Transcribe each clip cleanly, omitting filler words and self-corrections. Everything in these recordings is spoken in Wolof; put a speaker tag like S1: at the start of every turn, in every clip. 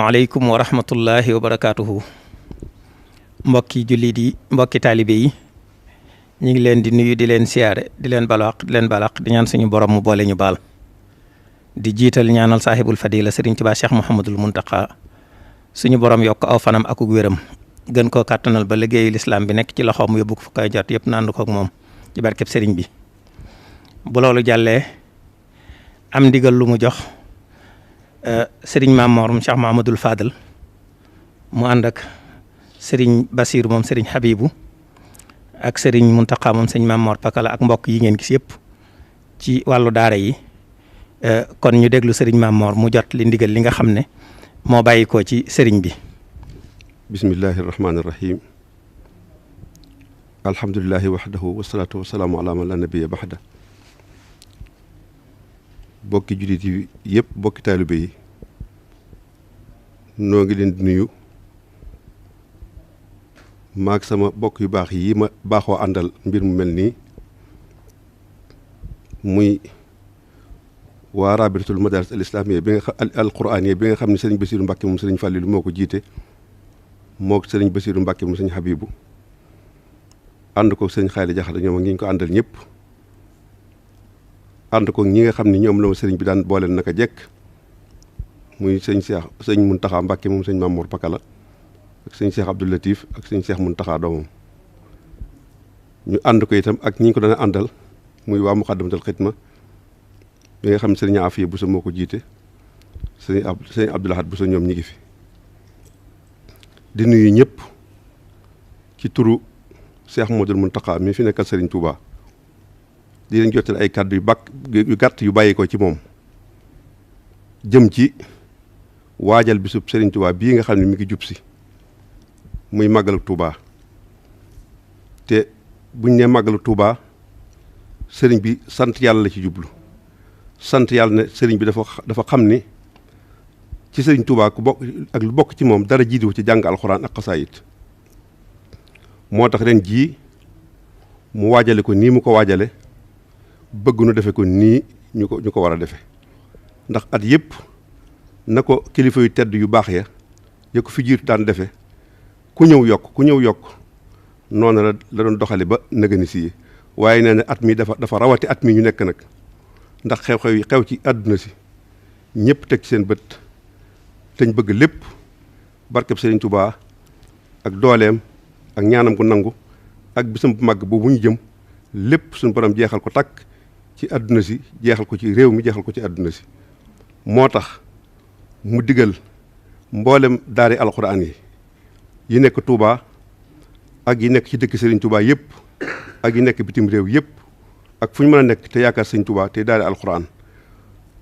S1: waaleykum wa rahmatullahi wa barakaatuhu. Mbokki jullit yi mbokki taalibe yi ñu ngi leen di nuyu di leen siyaare di leen balaq di ñaan suñu borom mu boole ñu baal di jiital ñaanal saahibul fadila Serigne Touba Cheikh Mouhamadul Mountakha suñu borom yokk aw fanam akuk wéram gën koo kàttanal ba liggéeyu lislaam bi nekk ci loxoom yóbbu ko fu koy jot yëpp nand kook moom ci barkeb Serigne bi. bu loolu jàllee am ndigal lu mu jox Serigne Mamor Cheikh Mahamadul Fadal mu ànd ak Serigne Bachir moom Serigne Habibou ak Serigne Mountakha moom Serigne Mamor Pakala ak mbokk yi ngeen gis yëpp ci wàllu daara yi kon ñu déglu Serigne Mamor mu jot li ndigal li nga xam ne moo bàyyi ko ci Serigne bi.
S2: bismillahi rahmaani rahim alhamdulillahi wahdahu wasalaatu wasalaamu ala man la nabiyya baxda. bokki jullit yi yëpp bokki taalibe yi noo ngi leen di nuyu maag sama bokk yu baax yi ma baaxoo àndal mbir mu mel nii muy waa rabitatul madaris al islamiyya bi nga xam al quraaniyya bi nga xam ne sëriñ Basiiru Mbàkke moom sëriñ Fàllilu moo ko jiite mook sëriñ Basiiru Mbàkke moom sëriñ Habibu ànd ko sëriñ Xaali Jaxate ñoom ngi ñu ko àndal ñëpp ànd ko ñi nga xam ne ñoom la ma sëriñ bi daan booleel naka jekk muy sëñ Mountakha Mbacke moom sëñ Mamour Pakala ak sëñ Cheikh Abdou Latif ak sëñ Cheikh Mountakha doomam ñu ànd ko itam ak ñi ko daan àndal muy waa Muqaddamatul Xidma bi nga xam ne sëriñ Afiya Bousso moo ko jiite sëñ Abdou Lahad Bousso ñoom ñi ngi fi di nuyu ñëpp ci turu Cheikh Modou Mountakha mi fi nekkal sëriñ Touba. di leen jottali ay kàddu yu gàtt yu bàyyi ko ci moom jëm ci waajal bisub Serigne Touba bii nga xam ne mi ngi jub si muy màggalu Touba te buñ ne màggalu Touba sëriñ bi sant yàlla la ci jublu sant yàlla ne sëriñ bi dafa xam ni ci Serigne Touba ku bokk ak lu bokk ci moom dara jiitu ci jàng alxuraan ak xasaayit moo tax ren jii mu waajale ko nii mu ko waajale bëgg nu defe ko nii ñu ko war a defe ndax at yëpp na ko kilifa yu tedd yu baax ya ko fi jiitu daan defe ku ñëw yokk noonu la doon doxale ba nëgëni si waaye nee na at mi dafa rawati at mi ñu nekk nag ndax xew-xew yi xew ci àdduna si ñëpp teg ci seen bët teñ bëgg lépp barkeb Serigne Touba ak dooleem ak ñaanam ko nangu ak bisam bu màgg boobu ñu jëm lépp suñu borom jeexal ko takk ci àdduna si jeexal ko ci réew mi jeexal ko ci àdduna si moo tax mu digal mboolem daari alxuraan yi nekk Touba ak yi nekk ci dëkk Serigne Touba yëpp ak yi nekk bitim réew yëpp ak fu ñu mën a nekk te yaakaar Serigne Touba te daari alxuraan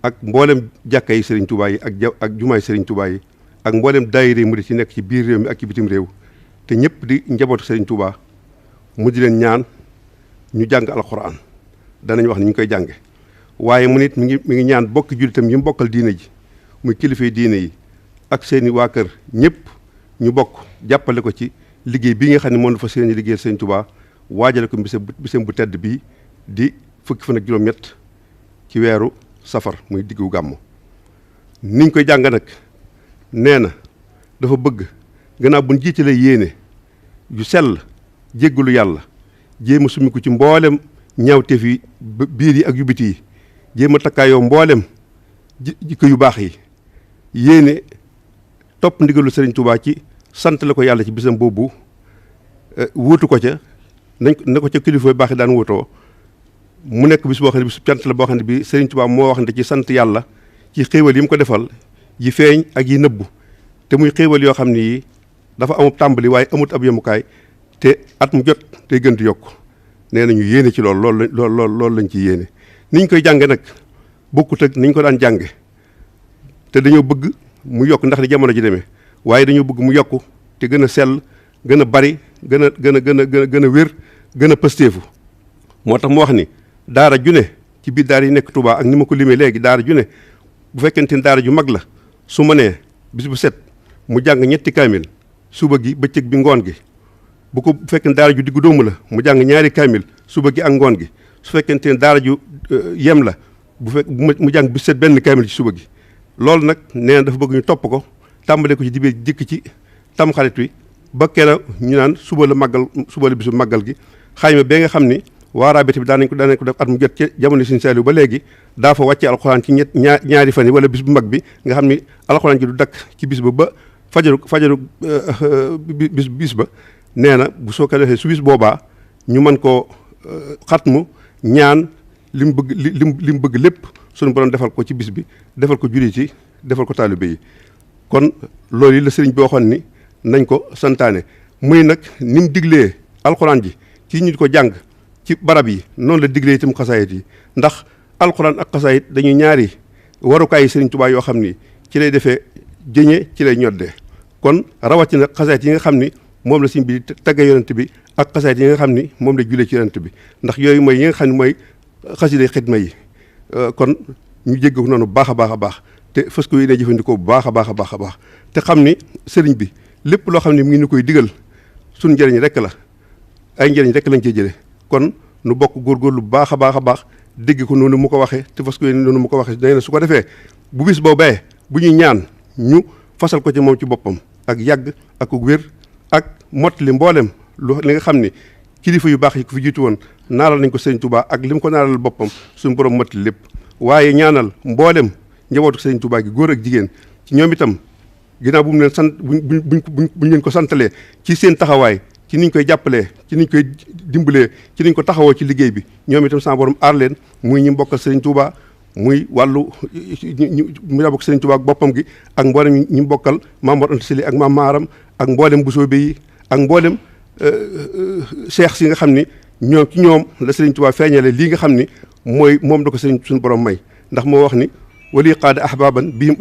S2: ak mboolem jàkka yi Serigne Touba yi ak jumaay Serigne Touba yi ak mboolem daayira mu di ci nekk ci biir réew mi ak ci bitim réew te ñëpp di njabootu Serigne Touba mu di leen ñaan ñu jàng alxuraan danañ wax ni ñu koy jànge waaye mu nit mi ngi ñaan bokki jullitam yi mu bokkal diine ji muy kilifay diine yi ak seeni waa kër ñëpp ñu bokk jàppale ko ci liggéey bii nga xam ne moom dafa seeni liggéeyal Sëñ Touba waajale ko bisam bu tedd bii di fukki fan ak juróom-ñett ci weeru safar muy diggu gàmmu niñ koy jàng nag nee na dafa bëgg gannaaw buñ jiitalee yéene yu sell jéggalu yàlla jéem a summi ko ci mboolem ñaawteef yi biir yi ak yu biti yi jéem a takkaayoo mboolem jikko yu baax yi yéene topp ndigalu Serigne Touba ci sant la ko yàlla ci bisam boobu wuutu ko ca na ko ca kilifa yu baax yi daan wuutoo mu nekk bis boo xam ne bis cant la boo xam ne bi Serigne Touba moo wax ne ci sant yàlla ci xéewal yi mu ko defal yi feeñ ak yi nëbbu te muy xéewal yoo xam ne yi dafa amub tàmbali waaye amut ab yemukaay te at mu jot tey gën di yokk nee nañu yéene ci loolu lañ ci yéene niñ koy jànge nag bokkut ak niñ ko daan jànge te dañoo bëgg mu yokk ndax di jamono ji demee waaye dañoo bëgg mu yokk te gën a sell gën a bari gën a wér gën a pësteefu moo tax mu wax ni daara june ci biir daara yi nekk Touba ak ni ma ko limee léegi daara june bu fekkente ni daara ju mag la su ma nee bis bu set mu jàng ñetti kaamil suba gi bëccëg bi ngoon gi bu fekkee daara ju diggu doomu la mu jàng ñaari kaamil suba gi ak ngoon gi su fekkente ne daara ju yem la mu jàng bis set benn kaamil ci suba gi loolu nag nee na dafa bëgg ñu topp ko tàmbale ko ci dibéer jëkk ci tamxarit wi ba keroog ñu naan suba la bisu màggal gi xayma ba nga xam ni waa rabita bi daan nañ ko def at mu jot ci jamono Sëriñ Saaliw ba léegi daa fa wàcce alxuraan ci ñaari fan yi wala bis bu mag bi nga xam ni alxuraan ji du dakk ci bis ba fajaru bis ba nee na bu soo ko defee su bis boobaa ñu mën koo xatmu ñaan li mu bëgg lépp suñu borom defal ko ci bis bi defal ko jullit yi defal ko taalibe yi kon loolu yi la sëriñ bi waxoon ni nañ ko santaane muy nag ni mu diglee alxuraan ji ci ñu ko jàng ci barab yi noonu la diglee itam xasaayit yi ndax alxuraan ak xasaayit dañuy ñaari warukaay yi sëriñ Tuubaa yoo xam ni ci lay defee jëñee ci lay ñoddee kon rawatina xasaayit yi nga xam ni moom la sëriñ bi tagge yonent bi ak xasaayit yi nga xam ni moom la julee ci yonent bi ndax yooyu mooy yi nga xam ne mooy xasida xidma yi kon ñu jégg ko noonu baax a baax te fas ko yéene jëfandikoo bu baax a baax te xam ni sëriñ bi lépp loo xam ne mu ngi ñu koy digal suñ njëriñ rek la ay njëriñ rek lañ cee jëlee kon nu bokk góorgóorlu bu baax a baax dégg ko noonu mu ko waxee te fas ko yéene noonu mu ko waxee nee na su ko defee bu bis boobee bu ñuy ñaan ñu fasal ko ci moom ci boppam ak yàgg ak wér ak mottali mboolem li nga xam ni kilifa yu baax yi ko fi jiitu woon naaral nañ ko sëriñ Touba ak li mu ko naaral boppam suñu borom mottali lépp waaye ñaanal mboolem njabootu sëriñ Touba gi góor ak jigéen ci ñoom itam ginnaaw bu mu leen sant buñ leen ko santalee ci seen taxawaay ci niñ koy jàppalee ci niñ koy dimbalee ci niñ ko taxawoo ci liggéey bi ñoom itam sama borom aar leen muy ñi mbokkal sëriñ Touba muy wàllu mu bokk sëriñ Touba ak boppam gi ak mboolem ñi mbokkal Maam Mor Anta Sali ak Maam Maaram ak mboolem Busoobe yi ak mboolem cheikh si nga xam ni ñoom ci ñoom la sëriñ Touba feeñale lii nga xam ni moom da ko sëriñ suñu borom may ndax moo wax ni wali qaada ahbaban bihim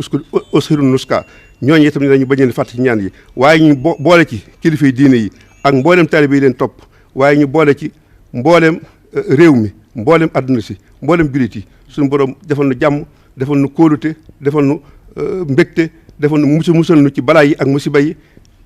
S2: ushiru nuska ñooñu itam ne dañu bañ leen fàtte ci ñaan yi waaye ñu boole ci kilifa yi diine yi ak mboolem taalibe yi leen topp waaye ñu boole ci mboolem réew mi mboolem adduna si mboolem jullit yi suñu borom defal nu jàmm defal nu kóolute defal nu mbégte defal nu musal nu ci balaa yi ak musiba yi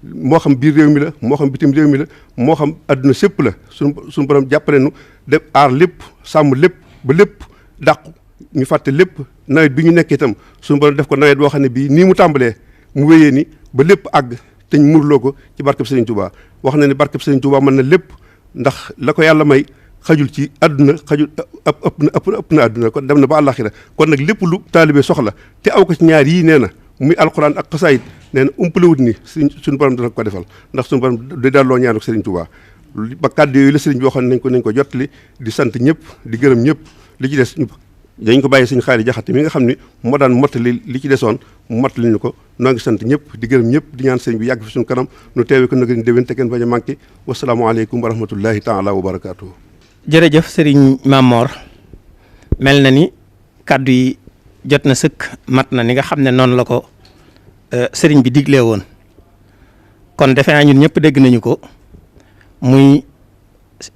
S2: moo xam biir réew mi la moo xam bitim réew mi la moo xam adduna sépp la suñu borom jàppale nu def aar lépp sàmm lépp ba lépp dàqu ñu fàtte lépp nawet bi ñu nekk itam suñu borom def ko nawet boo xam ne bii nii mu tàmbalee mu wéyee ni ba lépp àgg te ñu murloo ko ci barkeb Serigne Touba wax na ne barkeb Serigne Touba mën na lépp ndax la ko yàlla may xajul ci àdduna xajul ëpp na àdduna kon dem na ba àllaaxira kon nag lépp lu taalibe soxla te aw ko ci ñaar yii nee na muy alxuraan ak xasaayit nee na umpalewut ni suñu borom dana ko defal ndax suñu borom day delloo ñaanu Serigne Touba ba kàddu yooyu la Serigne bi waxoon nañ ko jottali di sant ñëpp di gërëm ñëpp li ci des dañ ko bàyyi suñu xaari jaxate mi nga xam ne moo daan mottali li ci desoon mu mottali ñu ko noo ngi sant ñëpp di gërëm ñëpp di ñaan sëñ bi yàgg fi suñu kanam nu teewe ko nag ni déwén te kenn bañ a manqué wasalaamaaleykum wa rahmatullahi taala wa barakaatuhu.
S1: jërëjëf Serigne Mamor mel na ni kàddu yi jot na sëkk mat na ni nga xam ne noonu la ko Serigne bi diglee woon kon defe naa ñun ñëpp dégg nañu ko muy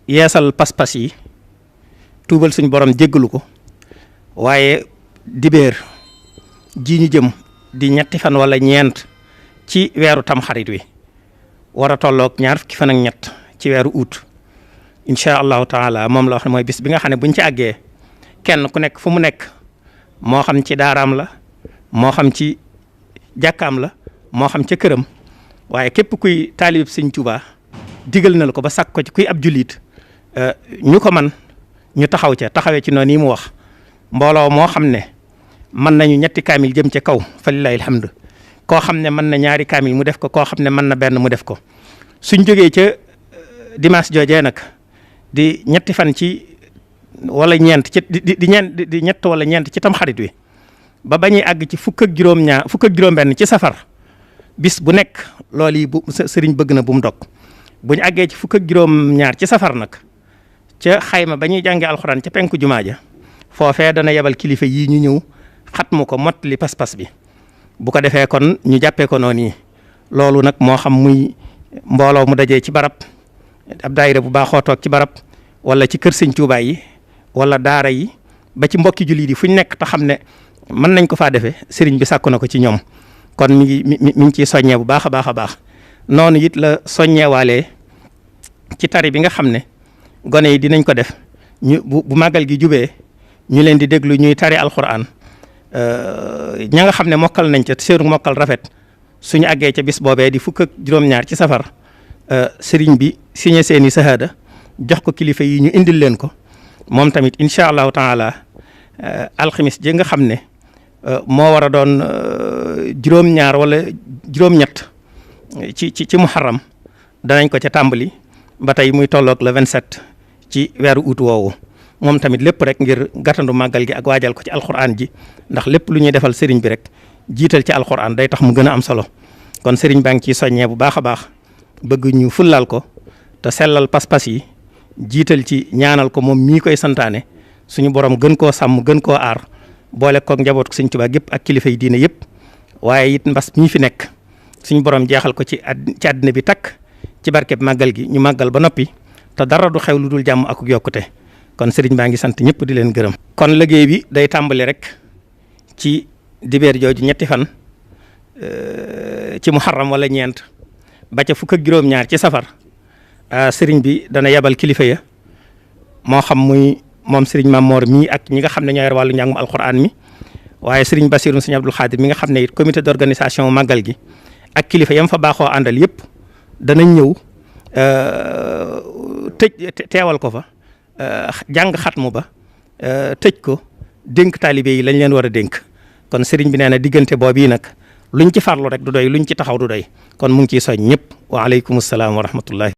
S1: yeesal pas-pas yi tuubal suñu borom jéggalu ko. waaye dibéer ji ñu jëm di ñetti fan wala ñeent ci weeru tamxarit wi war a tolloog ñaar fukki fan ak ñett ci weeru août incha allahu taala moom la wax ne mooy bis bi nga xam ne buñ ci àggee kenn ku nekk fu mu nekk moo xam ci daaraam la moo xam ci jàkkaam la moo xam ca këram waaye képp kuy taalib Sëñ Tuubaa digal na la ko ba sàkk ko ci kuy ab jullit ñu ko man ñu taxawee ci noonu yi mu wax mbooloo moo xam ne mën nañu ñetti kaamil jëm ca kaw fa lillahi alhamdu koo xam ne mën na ñaari kaamil mu def ko koo xam ne mën na benn mu def ko suñ jógee ca dimanche joojee nag di ñetti fan ci wala ñeent ci di ñett wala ñeent ci tam xarit wi ba bañuy àgg ci fukk ak juróom-benn ci safar bis bu nekk loolu yi bu sëriñ bëgg na bu mu dog bu ñu àggee ci fukk ak juróom-ñaar ci safar nag ca xayma ba ñuy jàngee alxuraan ca penku jumaa ja foofee dana yebal kilifa yii ñu ñëw xatmu ko mottali pas-pas bi bu ko defee kon ñu jàppee ko noonu yi loolu nag moo xam muy mbooloo mu dajee ci barab ab daayira bu baaxoo toog ci barab wala ci kër Sëñ Tuubaa yi wala daara yi ba ci mbokki jullit yi fu ñu nekk te xam ne mën nañ ko faa defee sëriñ bi sàkku na ko ci ñoom kon mi ngi ciy soññee bu baax a baax a baax noonu it la soññeewaalee ci tari bi nga xam ne gone yi dinañ ko def ñu bu màggal gi jubee ñu leen di déglu ñuy tari alxuraan ña nga xam ne mokkal nañ ca seenu mokkal rafet suñu àggee ca bis boobee di fukk ak juróom-ñaar ci safar sëriñ bi signé seeni sahaada jox ko kilifa yi ñu indil leen ko moom tamit incha allahu taala alxamis ji nga xam ne moo war a doon juróom-ñaar wala juróom-ñett ci muharram danañ ko ca tàmbali ba tey muy tolloog le 27 ci weeru août woowu moom tamit lépp rek ngir gàttandu màggal gi ak waajal ko ci alxuraan ji ndax lépp lu ñuy defal sëriñ bi rek jiital ci alxuraan day tax mu gën a am solo kon sëriñ baa ngi ciy soññee bu baax a baax bëgg ñu fullal ko te sellal pas-pas yi jiital ci ñaanal ko moom mii koy santaane suñu borom gën koo sàmm gën koo aar boole koog njaboot ko Sëriñ Tuubaa gépp ak kilifa yi diine yëpp waaye it mbas mii fi nekk suñu borom jeexal ko ci àddina bi takk ci barkeb màggal gi ñu màggal ba noppi te dara du xew lu dul jàmm ak yokkute kon sëriñ baa ngi sant ñëpp di leen gërëm. kon liggéey bi day tàmbali rek ci dibeer jooju ñetti fan ci muharram wala ñeent ba ca fukk ak juróom-ñaar ci safar sëriñ bi dana yebal kilifa ya moo xam muy moom sëriñ Mamor mii ak ñi nga xam ne ñoo yor wàllu njàngum alquran mi waaye sëriñ Bachir sëriñ Abdul Xaadir mi nga xam ne it comité d'organisation màggal gi ak kilifa yam fa baaxoo àndal yëpp danañ ñëw teewal ko fa jàng xatmu ba tëj ko dénk taalibe yi lañ leen war a dénk kon sëriñ bi nee na diggante boobu yi nag luñ ci farlu rek du doy luñ ci taxaw du doy kon mu ngi ciy soñ ñëpp waaleykum salaam wa rahmatullahi